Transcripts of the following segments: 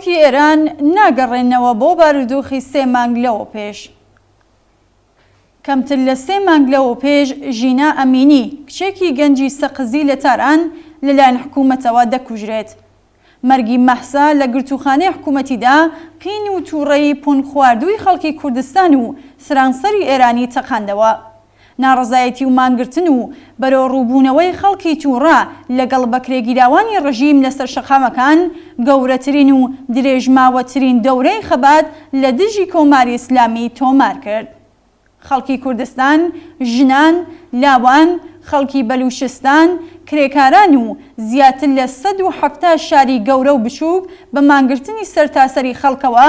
خەڵکی ئێران ناگەڕێنەوە بۆ بارودۆخی سێ مانگ لەوەپێش. کەمتر لە سێ مانگ لەوەپێش ژینا ئەمینی، کچێکی گەنجی سەقزی لە تاران لەلایەن حکوومەتەوە دەکوژرێت. مەرگی مەهسا لە گرتووخانەی حکوومەتیدا قین و تووڕەیی پونگخواردووی خەڵکی کوردستان و سەرانسەری ئێرانی تەقاندەوە. ناڕەزایەتی و مانگرتن و بەرەوڕووبوونەوەی خەڵکی تووڕە لەگەڵ بەکرێگیراوانی ڕژیم لەسەر شەقامەکان، گەورەترین و درێژماوەترین دەورەی خەبات لە دژی کۆماری ئیسلامی تۆمار کرد. خەڵکی کوردستان، ژنان، لاوان، خەڵکی بەلووچستان، کرێکاران و زیاتر لە 170 شاری گەورە و بچووک بە مانگرتنی سەرتاسەری خەڵکەوە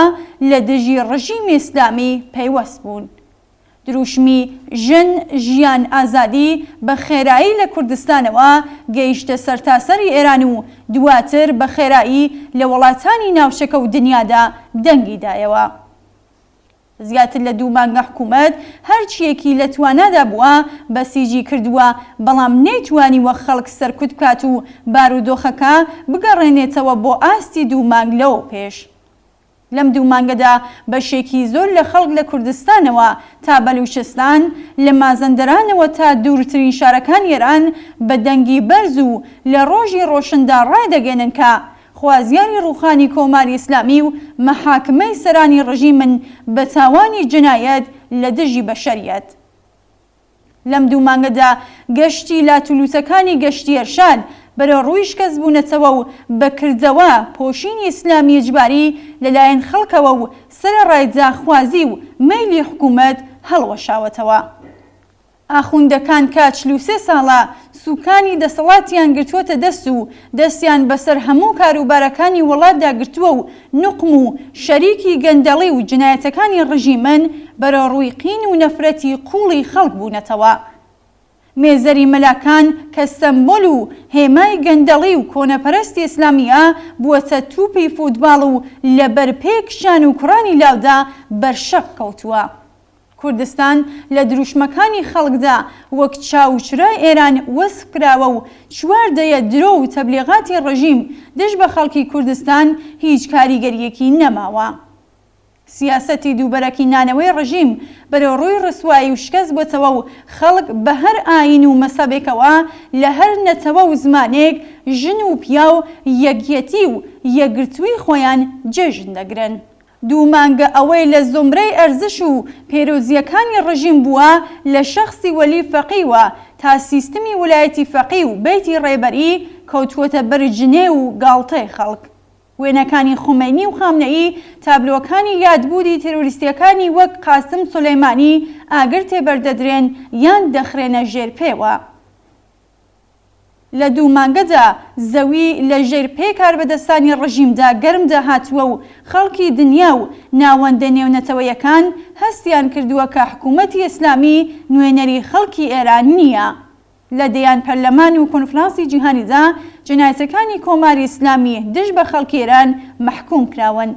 لە دژی ڕژیمی ئیسلامی پەیوەست بوون. دروشمی ژن، ژیان، ئازادی بە خێرایی لە کوردستانەوە گەیشتە سەرتاسەری ئێران و دواتر بە خێرایی لە وڵاتانی ناوچەکە و دنیادا دەنگی دایەوە. زیاتر لە دوو مانگە حکوومەت هەرچییەکی لە توانادا بووە بەسیجی کردووە، بەڵام نەیتوانیوە خەڵک سەرکوت بکات و بارودۆخەکە بگەڕێنێتەوە بۆ ئاستی دوو مانگ لەوەوپێش. لەم دوو مانگەدا بەشێکی زۆر لە خەڵک لە کوردستانەوە تا بەلوچستان، لە مازەندەرانەوە تا دوورترین شارەکانی ئێران بە دەنگی بەرز و لە ڕۆژی ڕۆشندا ڕایدەگەێنن کە خوازیاری ڕووخانی کۆماری ئیسلامی و مەحاکمەی سەرانی ڕژیمن بە تاوانی جنایەت لە دژی بەشەریەت. لەم دوو مانگەدا گەشتی لاتولوتەکانی گەشتی ئێرشاد بەرەو ڕووی شکەست بوونەتەوە و بە کردەوە پۆشینی ئیسلامی ئیجباری لە لایەن خەڵکەوە و سەرەڕای داخوازی و مەیلی حکوومەت هەڵوەشاوەتەوە. ئاخوندەکان کە 43 ساڵە سوکانی دەسەڵاتیان گرتووەتە دەست و دەستیان بەسەر هەموو کاروبارەکانی وڵاتدا گرتووە و نوقم و شەریکی گەندەڵی و جنایەتەکانی ڕژیمن، بەرەوڕووی قین و نەفرەتی قووڵی خەڵک بوونەتەوە. مێزەری مەلاکان کە سەمبۆل و هێمای گەندەڵی و کۆنەپەرستی ئیسلامییە، بووەتە توپی فوتباڵ و لەبەر پێ کچان و کوڕانی لاودا بەر شەق کەوتووە. کوردستان لە دروشمەکانی خەڵکدا وەک چاو و چرای ئێران وەسف کراوە و چوار دەیە درۆ و تەبلیغاتی ڕژیم دژ بە خەڵکی کوردستان هیچ کاریگەرییەکی نەماوە. سیاسەتی دووبەرەکی نانەوەی ڕژیم بەرەو ڕووی ڕسوایی و شکەست بۆتەوە و خەڵک بە هەر ئایین و مەزهەبێکەوە لە هەر نەتەوە و زمانێک ژن و پیاو یەکیەتی و یەکگرتووی خۆیان جێژن دەگرن. دوو مانگە ئەوەی لە زومرەی ئەرزش و پێرۆزییەکانی ڕژیم بووە لە شەخسی وەلی فەقیوە تا سیستمی ولایەتی فەقی و بەیتی ڕێبەری کەوتووەتە بەر جنێو و گاڵتەی خەڵک. وێنەکانی خومەینی و خامنەیی، تابلۆکانی یادبوودی تێرۆریستییەکانی وەک قاسم سولەیمانی ئاگر تێبەردەدرێن یان دەخرێنە ژێر پێوە. لە دوو مانگەدا زەوی لە ژێر پێی کاربەدەستانی ڕژیمدا گەرم داهاتووە و خەڵکی دنیا و ناوەندە نێونەتەوەیەکان هەستیان کردووە کە حکوومەتی ئیسلامی نوێنەری خەڵکی ئێران نییە. لە دەیان پەرلەمان و کۆنفرانسی جیهانیدا جەنایەتەکانی کۆماری ئیسلامی دژ بە خەڵکی ئێران مەحکووم کراون.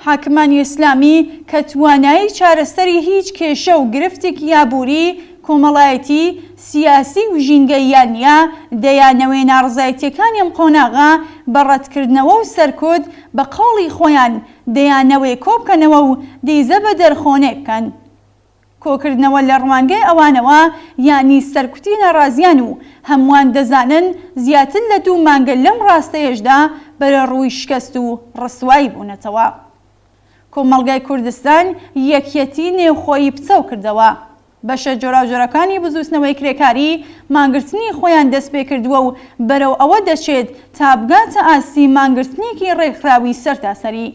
حاکمانی ئیسلامی کە توانایی چارەسەری هیچ کێشە و گرفتێکی ئابووری، کۆمەڵایەتی، سیاسی و ژینگەییان نییە، دەیانەوێ ناڕەزایەتییەکانی ئەم قۆناغە بە ڕەتکردنەوە و سەرکوت، بە قەوڵی خۆیان، دەیانەوێ کۆبکەنەوە و دیزە بە دەرخۆنەی بکەن. کۆکردنەوە لە ڕوانگەی ئەوانەوە یانی سەرکوتی ناڕازیان و هەمووان دەزانن زیاتر لە دوو مانگە لەم ڕاستەیەشدا بەرەڕووی شکەست و ڕسوایی بوونەتەوە. کۆمەڵگای کوردستان یەکیەتی نێوخۆیی پتەو کردەوە. بەشە جۆراوجۆرەکانی بزووتنەوەی کرێکاری مانگرتنی خۆیان دەستپێکردووە و بەرەو ئەوە دەچێت تا بگاتە ئاستی مانگرتنێکی ڕێکخراوی سەرتاسەری.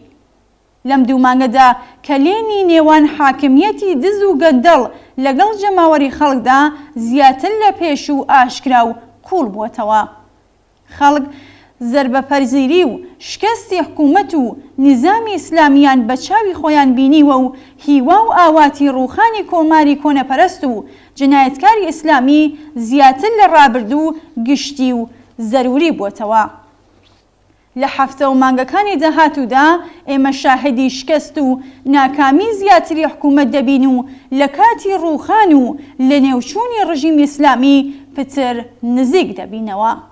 لەم دوو مانگەدا کەلێنی نێوان حاکمیەتی دز و گەندەڵ لەگەڵ جەماوەری خەڵکدا زیاتر لە پێشوو ئاشکرا و قووڵ بووەتەوە. خەڵک زەربەپەرزیری و شکەستی حکوومەت و نیزامی ئیسلامییان بە چاوی خۆیان بینیوە و هیوا و ئاواتی ڕووخانی کۆماری کۆنەپەرەست و جنایەتکاری ئیسلامی زیاتر لە ڕابردوو گشتی و زەرووری بووەتەوە. لە هەفتە و مانگەکانی داهاتوودا ئێمە شاهیدی شکەست و ناکامی زیاتری حکوومەت دەبین و لە کاتی ڕووخان و لەنێوچوونی ڕژیمی ئیسلامی پتر نزیک دەبینەوە.